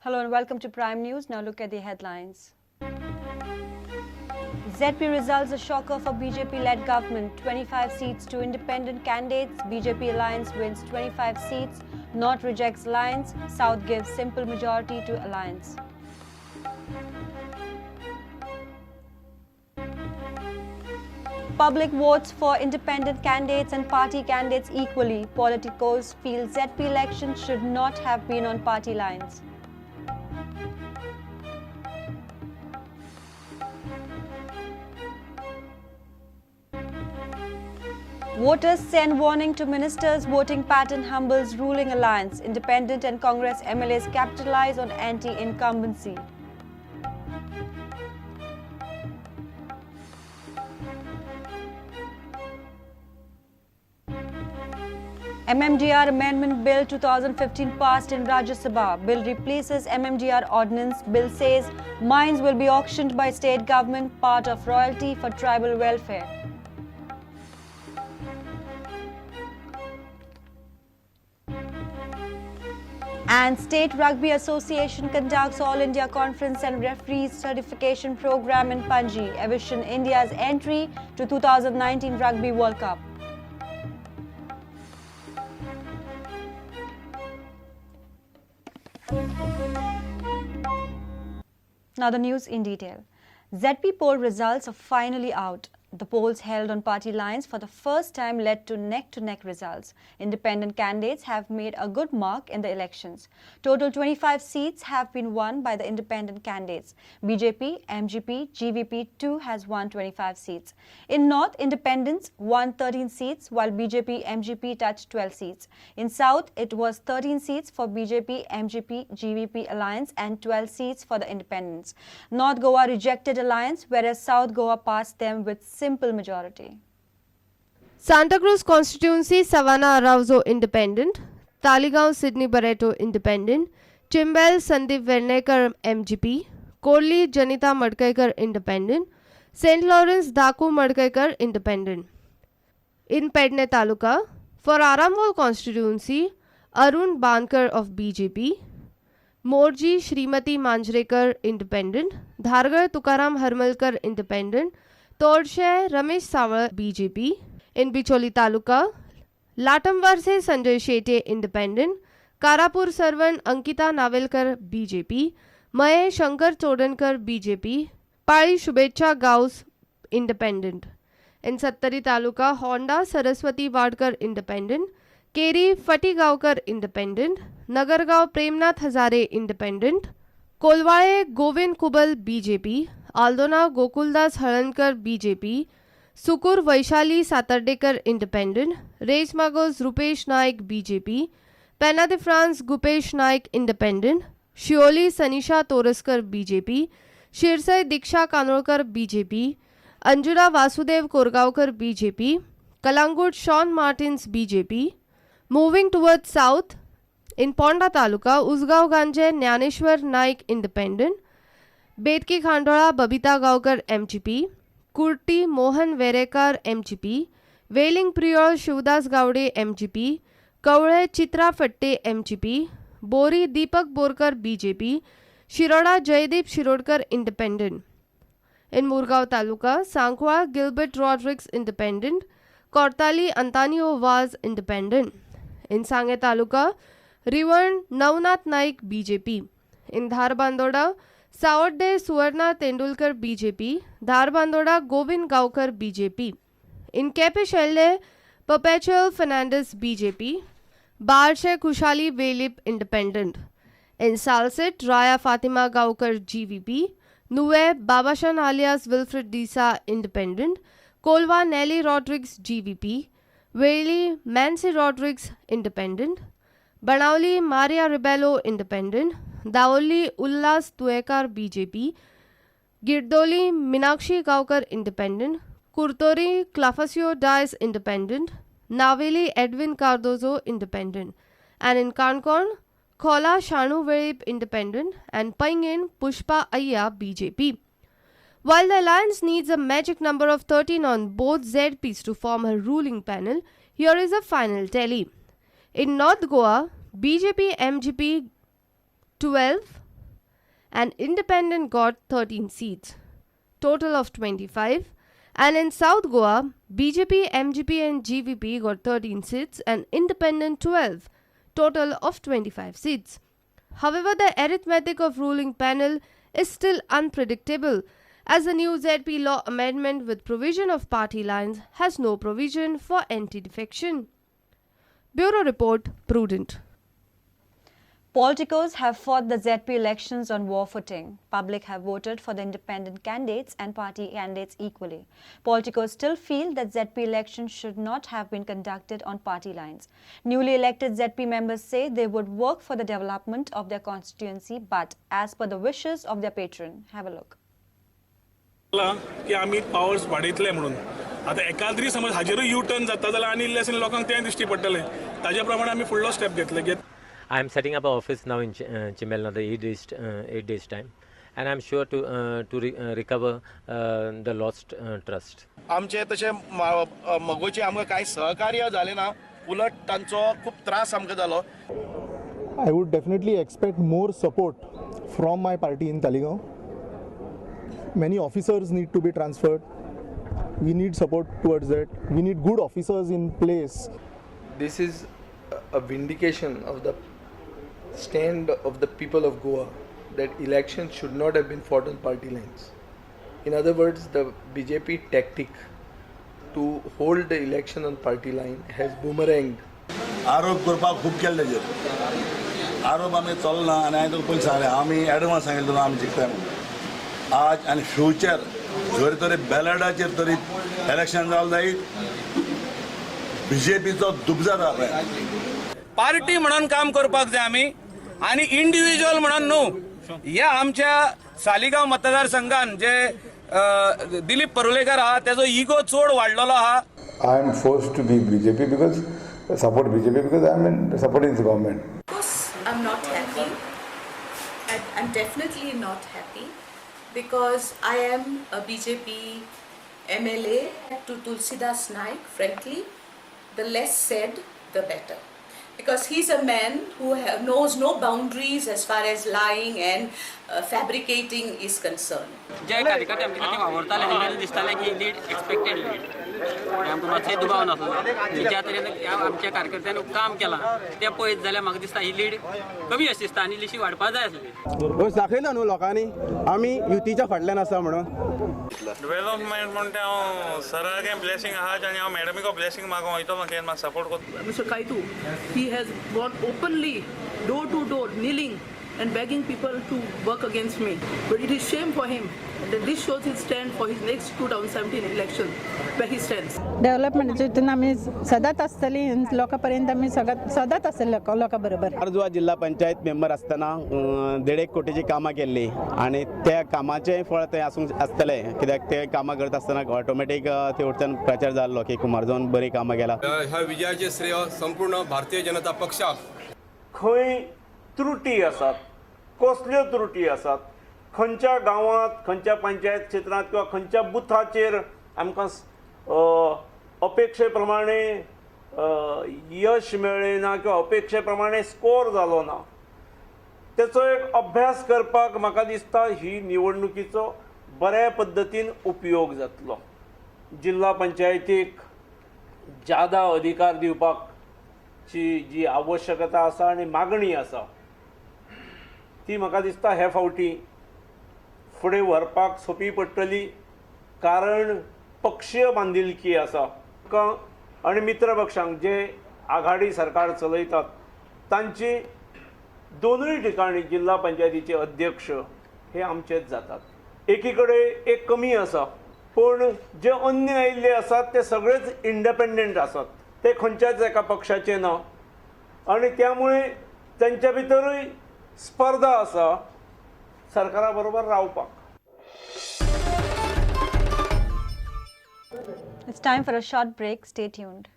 Hello and welcome to Prime News. Now look at the headlines. ZP results a shocker for BJP-led government. 25 seats to independent candidates. BJP alliance wins 25 seats. North rejects alliance. South gives simple majority to alliance. Public votes for independent candidates and party candidates equally. Politicos feel ZP election should not have been on party lines. Voters send warning to ministers. Voting pattern humbles ruling alliance. Independent and Congress MLAs capitalize on anti-incumbency. MMDR Amendment Bill 2015 passed in Rajya Sabha. Bill replaces MMDR Ordinance. Bill says mines will be auctioned by state government, part of royalty for tribal welfare. And State Rugby Association conducts All India Conference and Referees Certification Program in Panjim. Envision India's entry to 2019 Rugby World Cup. Now the news in detail. ZP poll results are finally out. The polls held on party lines for the first time led to neck-to-neck results. Independent candidates have made a good mark in the elections. Total 25 seats have been won by the independent candidates. BJP, MGP, GVP too has won 25 seats. In North, Independents won 13 seats while BJP, MGP touched 12 seats. In South, it was 13 seats for BJP, MGP, GVP alliance and 12 seats for the Independents. North Goa rejected alliance, whereas South Goa passed them with simple majority. Santacruz constituency, Savannah Araujo independent, Taleigao Sydney Barreto independent, Chimbel Sandeep Vernekar MGP, Khorlim Janita Madkaikar independent, Saint Lawrence Dhaku Madkaikar independent. In Pedne Taluka, for Arambol constituency, Arun Bankar of BJP, Morji Shrimati Manjrekar independent, Dhargal Tukaram Harmalkar independent, Torshe Ramesh Saval BJP. In Bicholim taluka, Latamvarse Sanjay Shetye independent, Karapur Sarvan Ankita Navelkar BJP, Maye Shankar Chodankar BJP, Pali Shubhechha Gawas independent. In Sattari taluka, Honda Saraswati Wadkar independent, Keri Fatigaonkar independent, Nagargao Premnath Hazare independent, Colvale Govind Kubal BJP, Aldona Gokuldas Halarnkar BJP, Sukur Vaishali Satardekar independent, Reis Magos Rupesh Naik BJP, Penha de France Gupesh Naik independent, Siolim Sanisha Toraskar BJP, Shirsai Diksha Kanolkar BJP, Anjuna Vasudev Korgaonkar BJP, Calangute Shaun Martins BJP. Moving towards south, in Ponda taluka, Usgao Ganje Dnyaneshwar Naik independent, Betki Khandola Babita Gaonkar MGP, Curti Mohan Verekar MGP, Veling Priol Shivdas Gawde MGP, Kavlem Chitra Phadte MGP, Bori Deepak Borkar BJP, Shiroda Jaydeep Shirodkar independent. In Murgaon taluka, Sancoale Gilbert Rodrigues independent, Cortalim Antonio Vaz independent. In Sanguem taluka, Rivan Navnath Naik BJP. In Dharbandora, Sawarde Suvarna Tendulkar BJP, Dharbandora Govind Gaonkar BJP. In Quepem Shelde Perpetual Fernandes BJP, Barshi Khushali Velip independent. In Salcete Raya Fatima Gaonkar GVP, Nuvem Babashan alias Wilfred D'Sa independent, Colva Nelly Rodrigues GVP, Velim Mansi Rodrigues independent, Benaulim Maria Rebelo independent, Dabolim Ulhas Tuyenkar BJP, Guidolim Meenakshi Gaonkar independent, Curtorim Clafasio Dias independent, Navelim Edwin Cardozo independent. And in Canacona, Khola Shanu Velip independent and Poinguinim Pushpa Ayya BJP. While the alliance needs a magic number of 13 on both ZPs to form a ruling panel, here is a final tally. In North Goa, BJP MGP 12, and Independent got 13 seats, total of 25. And in South Goa, BJP, MGP and GVP got 13 seats and Independent 12, total of 25 seats. However, the arithmetic of ruling panel is still unpredictable, as the new ZP law amendment with provision of party lines has no provision for anti-defection. Bureau Report, Prudent. Politicos have fought the ZP elections on war footing. Public have voted for the independent candidates and party candidates equally. Politicos still feel that ZP elections should not have been conducted on party lines. Newly elected ZP members say they would work for the development of their constituency, but as per the wishes of their patron. Have a look. की आमी powers वाडयतले म्हणून आतां एकाद्री समज हाजेरूय U turn जाता जाल्यार आनी इल्लें अशें लोकांक तें दिश्टी पडटलें, ताजे प्रमाणे आमी फुडलो स्टेप घेतले. I am setting up an office now in Chimbel, another 8 days time, and I am sure to recover the lost trust. आमचे तशें मगोचे आमकां कांय सहकार्य जालें ना, उलट तांचो खूब त्रास आमकां जालो. I would definitely expect more support from my party in Taleigao. Many officers need to be transferred. We need support towards that. We need good officers in place. This is a vindication of the stand of the people of Goa that elections should not have been fought on party lines. In other words, the BJP tactic to hold the election on party line has boomeranged. आरोप करपाक खूब केले तेजेर आरोप आमी चलना आनी हांवें तुका पयलीं सांगलें, आमी एडवान्स सांगिल्लें तुका आमी जिखता म्हणून. आज आनी फ्युचर जर तरी बॅलटाचेर तरी इलेक्शन जालें जायत, बीजेपीचो दुबजा जाता. पार्टी म्हणून काम करपाक जाय आमी आनी इंडिव्हिज्युअल म्हणून न्हू. ह्या आमच्या सालिगांव मतदारसंघान जे दिलीप परुलेकर आहा, तेजो इगो चड वाडलेलो आहा. I am forced to be BJP because support BJP because I am in supporting the government. Of course, I'm not happy. I'm definitely not happy because I am a BJP MLA. To Tulsidas Naik, frankly, the less said, the better. Because he's a man who knows no boundaries as far as lying and fabricating is concerned. जे कार्यकर्ते आमचे खातीर वावुरताले, तेंच्यांनी दिसतालें की lead expected lead, आमकां मातशें दुबाव नासलो की ज्या तरेन आमच्या कार्यकर्त्यांनी काम केलां तें पळयत जाल्यार म्हाका दिसता ही लीड कमी अशी दिसता आनी इल्लीशी वाडपा जाय आसली. दाखयला न्हू लोकांनी आमी युतीच्या फाटल्यान आसा म्हणून. डेव्हलपमेंट म्हणटा, हांव सरागे ब्लेसिंग आहा आनी हांव मॅडमीको ब्लेसिंग मागो वयतलो, तें म्हाका सपोर्ट करता. Mr. Kaitu, he has gone openly door to door, kneeling and begging people to work against me. But it is shame for him that this shows his stand for his next 2017 election, where he stands. डेव्हलपमेंटाच्या हितून आमी सदांच आसतली, लोकां पर्यंत आमी सदांच सदांच आसतली लोकां बरोबर. कुमारजुवा जिल्हा पंचायत मेंबर आसतना देड एक कोटीची कामां केल्ली आनी त्या कामाचें फळ तें आसूंक आसतलें, कित्याक ते कामां करता आसतना ऑटोमॅटीक थंय प्रचार जाल्लो की कुमारजुवान बरीं कामां केलां. ह्या विजयाचे श्रेय संपूर्ण भारतीय जनता पक्षाक. खंय त्रुटी आसात, कसल्यो त्रुटी आसात, खंयच्या गांवांत, खंयच्या पंचायत क्षेत्रांत किंवा खंयच्या बुथाचेर आमकां अपेक्षे प्रमाणे यश मेळ्ळें ना किंवा अपेक्षे प्रमाणे स्कोर जालो ना, तेचो एक अभ्यास करपाक म्हाका दिसता ही निवडणुकीचो बऱ्या पद्दतीन उपयोग जातलो. जिल्हा पंचायतीक ज्यादा अधिकार दिवपाची जी आवश्यकता आसा आनी मागणी आसा, ती म्हाका दिसता हे फावटी फुडें व्हरपाक सोंपी पडटली, कारण पक्षीय बांदिलकी आसा आनी मित्र पक्षांक जे आघाडी सरकार चलयतात तांची दोनूय ठिकाणी जिल्हा पंचायतीचे अध्यक्ष हे आमचेच जातात. एकी कडेन एक कमी आसा, पूण जे अन्य आयिल्ले आसात ते सगळेच इंडिपेंडंट आसात, ते खंयच्याच एका पक्षाचे ना आनी त्यामुळे तांच्या भितरूय स्पर्धा आसा सरकारा बरोबर रावपाक. It's time for a short break. Stay tuned.